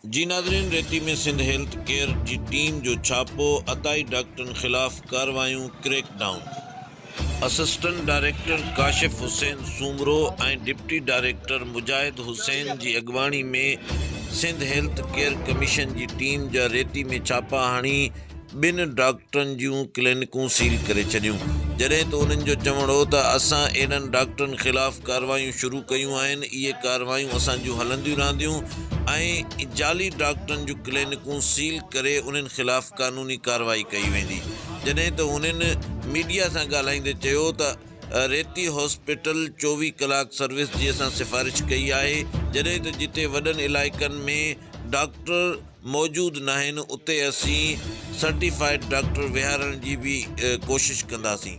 جي ناظرين ريتي ۾ سنڌ هيلٿ ڪيئر جي ٽيم جو ڇاپو، عطائي ڊاڪٽرن خلاف ڪاروايون crackdown. Assistant director Kashif Hussain Soomro ۽ deputy director Mujahid Hussain جي اڳواڻي ۾ سنڌ هيلٿ ڪيئر ڪميشن جي ٽيم جا ريتي ۾ ڇاپا هڻي ٻن ڊاڪٽرن جون ڪلينڪون سيل ڪري ڇڏيون، جڏهن ته انهن جو چوڻ هو ته اسان اهڙن ڊاڪٽرن خلاف ڪارروايون شروع ڪيون آهن، اهي ڪارروايون اسان جون هلنديون رهنديون ۽ جعلي ڊاڪٽرن جون ڪلينڪون سيل ڪري انهن خلاف قانوني ڪارروائي ڪئي ويندي، جڏهن ته هنن ميڊيا سان ڳالهائيندي چيو ته ريتي هاسپيٽل 24 ڪلاڪ سروس جي اسان سفارش ڪئي آهي، جڏهن ته جتي وڏن علائقن ۾ ڊاڪٽر موجود ناهن اتي اسين سرٽيفائيڊ ڊاڪٽر ويهارڻ جي به ڪوشش ڪنداسين.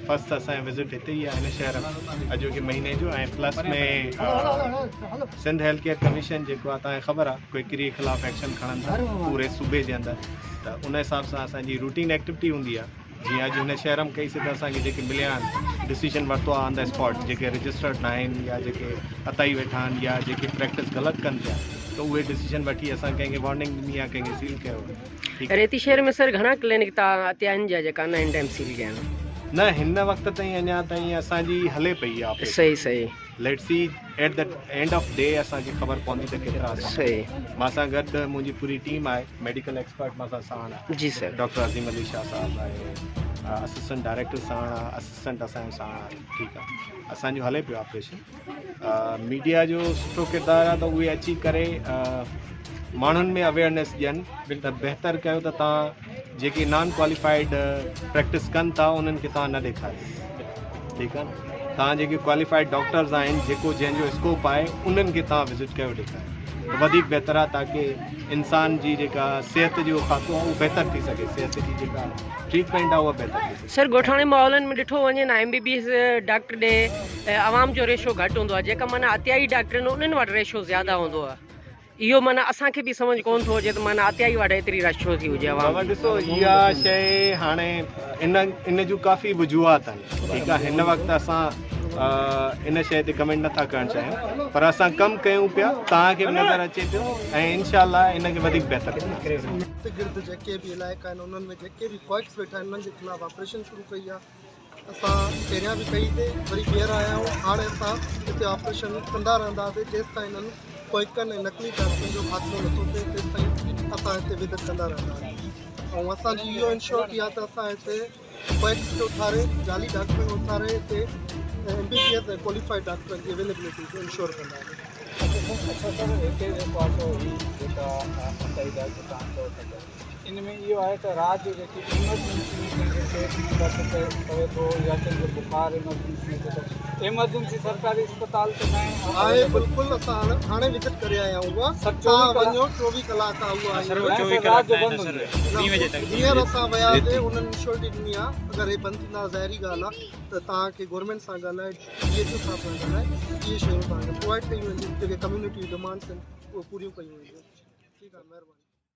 فرسٽ اسان جو وزٽ هتي ئي آهي هن شهر ۾ اڄوڪي مهيني جو ۽ plus ۾ Sindh health care commission جيڪو آهي توهان کي خبر آهي ڪوئڪري خلاف ايڪشن کڻن ٿا پوري صوبي جي اندر ته ان حساب سان اسان جي روٽين ايڪٽيوٽي هوندي آهي جيئن اڄ هن شهر ۾ ڪئي سي ته اسان کي جيڪي مليا آهن ڊسيشن ورتو آهي آن the spot جيڪي رجسٽرڊ نه آهن يا جيڪي عطائي ويٺا آهن يا جيڪي پريڪٽس غلط ڪن پيا ته اهي ڊسيشن وٺي اسان ڪنهن کي وارننگ ڏني آهي ڪنهن کي سيل ڪيو آهي ٺيڪ آهي. ريتي شهر ۾ سر گهڻا ڪلينڪ تان عطيائن جا جيڪا نه هن ٽائيم سيل ڪيا آهن. نه هن وقت تائين اڃا تائين اسان جي هلي پئي اها آپريشن. صحيح صحيح. Let see at the end of day اسان کي خبر پوندي ته ڪيترا اسان صحيح. مان سان گڏ منهنجي پوري ٽيم آهي ميڊيڪل ايڪسپرٽ مان سان ساڻ آهي جي سر. ڊاڪٽر عظيم علي شاهه صاحب آهي اسسٽنٽ ڊائريڪٽر ساڻ آهي اسسٽنٽ اسان جو ساڻ آهي ٺيڪ آهي اسان جو هلي پيو آپريشن ميڊيا جو سٺو ڪردار آهي ته اهي اچي ڪري ماڻهن ۾ اويئرنيس ڏين ته بهتر ڪيو ته تان جيڪي نان ڪواليفائيڊ پريڪٽس ڪن ٿا انهن کي توهان نه ڏيکاريو ٺيڪ آهي نه توهان جيڪي ڪواليفائيڊ ڊاڪٽرز آهن جيڪو جنهن جو اسڪوپ آهي انهن کي توهان وزٽ ڪيو ڏيکاريو ته وڌيڪ بهتر آهي تاڪي انسان جي جيڪا صحت جو خاتو آهي اهو بهتر ٿي سگهي صحت جي جيڪا ٽريٽمينٽ آهي اها بهتر ٿي سگهي. سر ڳوٺاڻي ماحولن ۾ ڏٺو وڃي نه M B B S doctor ڏي عوام جو ريشو گهٽ هوندو آهي جيڪا معنيٰ عطيائي ڊاڪٽر آهن انهن وٽ ريشو زياده هوندو آهي. اهو معنيٰ اسان کي به سمجهه ڪونه ٿو اچي ته معنيٰ عطيائي وٽ ايتري رش ڇو ٿي هجي عوام بابا جي. ڏسو اها شيء هاڻي ان ان جون ڪافي وجوهات آهن ٺيڪ آهي هن وقت اسان ان شيء تي ڪمينٽ نٿا ڪرڻ چاهيون پر اسان ڪم ڪيون پيا توهان کي به نظر اچي پيو ۽ انشاء الله ان کي وڌيڪ بهتر ڪنداسين. ارد گرد جيڪي به علائقا آهن انهن ۾ جيڪي به ڪوئڪس ويٺا آهن انهن جي خلاف آپريشن شروع ڪئي آهي اسان پهريان به ڪئي تي وري ٻيهر آيا آهيون هاڻي اسان هتي آپريشن ڪندا رهنداسين جيستائين انهن ڪوئڪن ۽ نقلي ڊاڪٽرن جو خاتمو نٿو ٿئي تيستائين اسان هتي وزٽ ڪندا رهنداسين ۽ اسان جي اهو انشورٽي آهي ته اسان هتي ڪوئڪس کي اٿاري جعلي ڊاڪٽرن کي اٿاري هتي M B B S ۽ qualified ڊاڪٽرن جي اويليبلٽي کي انشور ڪنداسين. اڇا سر هتي جيڪو آهي سو هي جيڪا عطائي ڊاڪٽر تان چئو ٿا پيا ان ۾ اهو آهي ته رات جو جيڪي ايمرجنسي ۾ ڪنهن کي پيٽ ۾ درد پوي ٿو يا ڪنهن کي بخار ايمرجنسي ۾ ٿئي ٿو ايمرجنسي سرڪاري اسپتال ته ناهي آهي بلڪل اسان هاڻي وزٽ ڪري آيا آهيون اها سر توهان 24 ڪلاڪ وڃو 24 ڪلاڪ آهي اها نه سر رات جو بند هوندي آهي هينئر اسان وياسي انهن انشورٽي ڏني آهي اگر هي بند ٿيندا ظاهري ڳالهه آهي ته توهان کي گورنمينٽ سان ڳالهائي ڊي ايڇ او صاحب سان ڳالهائي اهي شيون توهان کي پرووائيڊ ڪيون وينديون جيڪي ڪميونٽي ڊمانڊس آهن اهي پوريون ڪيون وينديون ٺيڪ آهي مهرباني.